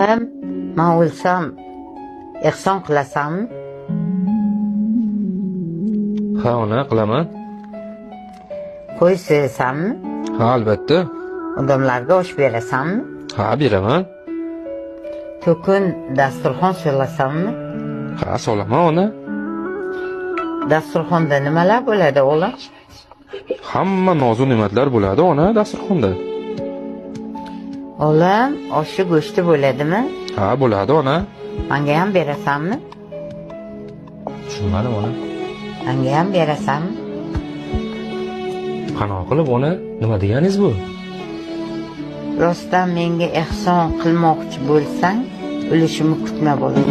Man o'lsam ehson qilasanmi? Ha, ona, qilaman. Qo'y so'yasanmi? Ha, albatta. Odamlarga osh berasanmi? Ha, beraman. To'kin dasturxon solasanmi? Ha, solaman, ona. Dasturxonda nimalar bo'ladi, o'g'lim? Hamma nozu ne'matlar bo'ladi, ona, dasturxonda. O'g'lim, oshi go'shti bo'ladimi? Ha, bo'ladi, ona. Menga ham berasanmi? Tushunmadim, ona. Menga ham berasanmi? Qanoq qilib, ona? Nima deganingiz bu? Rostdan menga ehson qilmoqchi bo'lsang, ulushimni kutma, bolam.